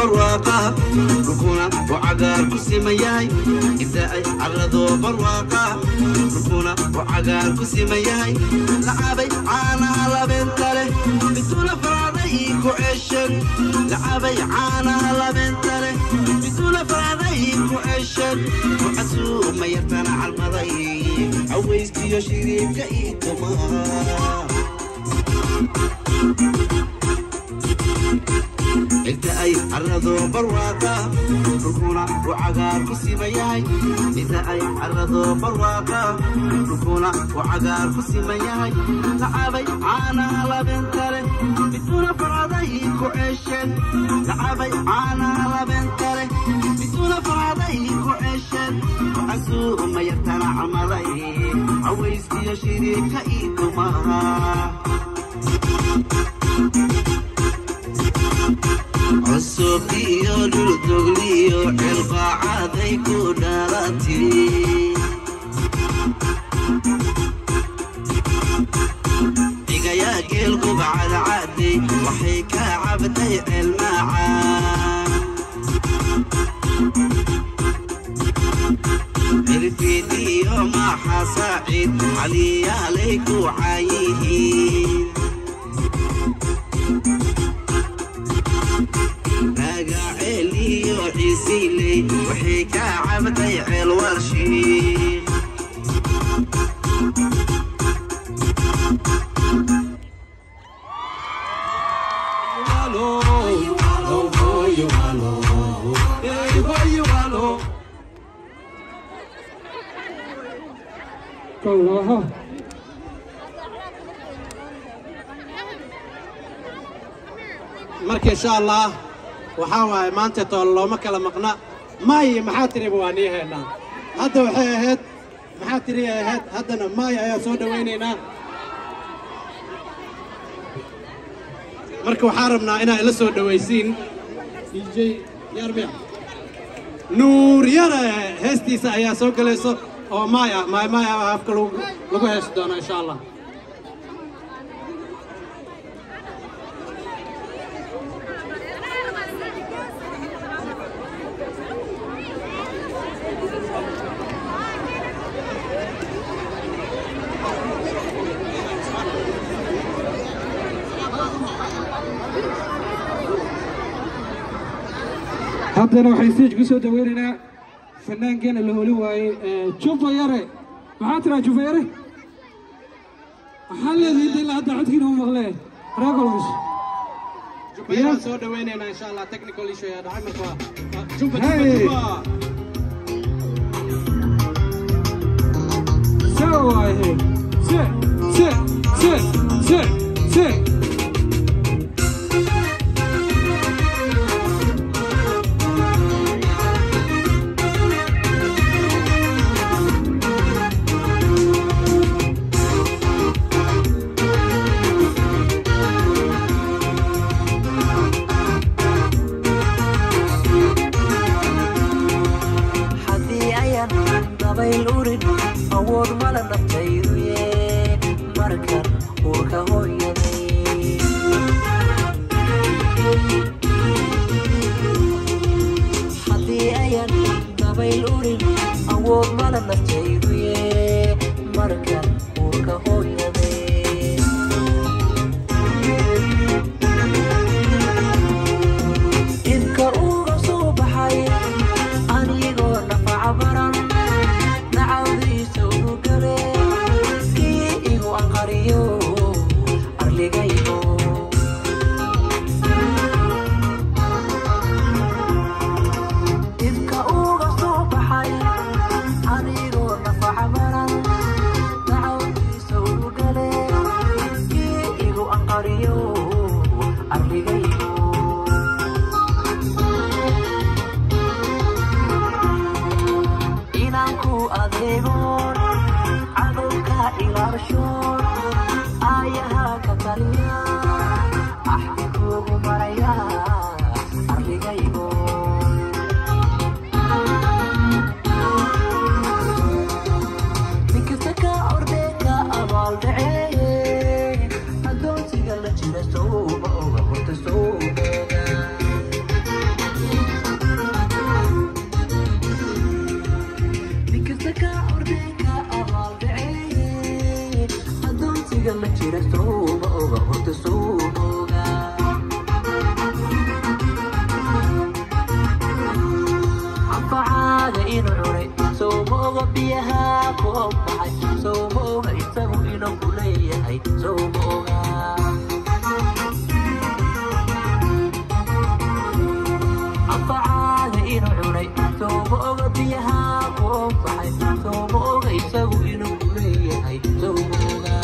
Barwaaqa dhulkuna uu cagaar ku siman yahay, cidda ay carradoo barwaaqa dhulkuna uu cagaar ku siman yahay, lacabay caanaha labeenta leh bituuna faraaday ii ku ceeshan, lacabay caanaha labeenta leh bituuna faraaday ii ku ceeshan, kucasuuma yartana calmaday cawayskiyo shiriibka ii tumaa. Cidda ay carradoo barwaaqa dhulkuna uu cagaar ku siman yahay, cidda ay carradoo barwaaqa dhulkuna uu cagaar ku siman yahay, lacabay caanaha labeenta leh bituuna faraaday ku ceesheen, lacabay caanaha labeenta leh bituuna faraaday ku ceesheen, kucasuuma yartana calmaday cawayskiyo shiriibka ii tumaa. Cusub iyo dhuldogliyo cilqaacaday ku dhalati, cigayaa geelkuba cadcadey waxay ka cabtay ceelmacaan, cirfiid iyo maxa saaciid caliyaalay ku caayihiin, raagaceel iyo ciisiiley waxay ka cabtay ceel warshiik. Kow. Marka insha Allah waxaa waaye maanta tool looma kala maqna. Maay maxaa tiriba waa nii haynaa. Hadda waxay ahayd maxaa tiri ay ahayd, haddana maay ayaa soo dhawaynaynaa. Marka waxaan rabnaa inaa ila soo dhawaysiin DJ Yarmiya Nuur Yare, heestiisa ayaa soo galayso oo maay ah, maay maay ah afka lagu heesi doono insha Allah. Haddana waxay stage ku soo dhaweynaynaa fanaankeena la holi waayey ee Juba Yare. Maxaa tiraa Juba Yare? Maxaa leedihiin ilaa hadda codkiina u maqlee reer Columbus? Jubayaan soo dhawaynaynaa insha Allah. Technical issue ayaa dhacay, marka waa Juba, Juba. Hey. Juba se waaye se se se se se. Haddii ayan dabayl urin awood mala naftaydu ye markan uurka hooyaday. Haddii ayan dabayl urin awood mala naftaydu ye markan uurka hooyaday. Dhibka uga soo baxay anigoo nafaca baran nacawdiisa ugu gale kii igu anqariyo arligaygo. Dhibka uga soo baxay anigoo nafaca baran nacawdiisa ugu gale kii igu anqariyo arligaygo. Inaan ku adeegoon cadowka ilaashoon aayaha ka taliya axdi kugu maraya arligaygo. Ninkasta ka ordee ka abaal dhaceeye adoonsiga la jira sowma oga horta sowma oga. oga biyaha koo baxay sowma oga isagu inuu ku leeyahay sowma oga anfacaaga inuu cunay sowma oga biyaha koo baxay sowma oga isagu inuu ku leeyahay sowma oga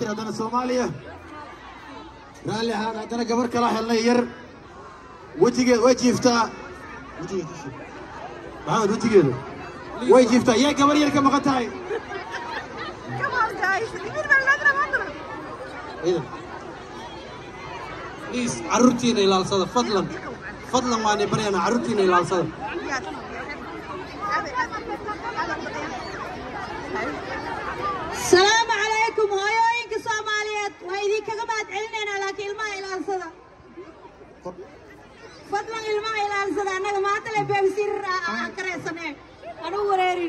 Haddana Soomaaliya raalli ahaan haddana gabar kala helnay yar wejigeed way jiiftaa maxamed wejigeedu way jiiftaa yaa gabar yar ka maqan tahay. Please carruurtiina ilaalsada fadlan fadlan waanay baryaynaa carruurtiina ilaalsada. السلام عليكم هايوينك. Fadlan ilmaha ilaalsada, annaga maanta le babysitter aan kareysane. Anu wareeri.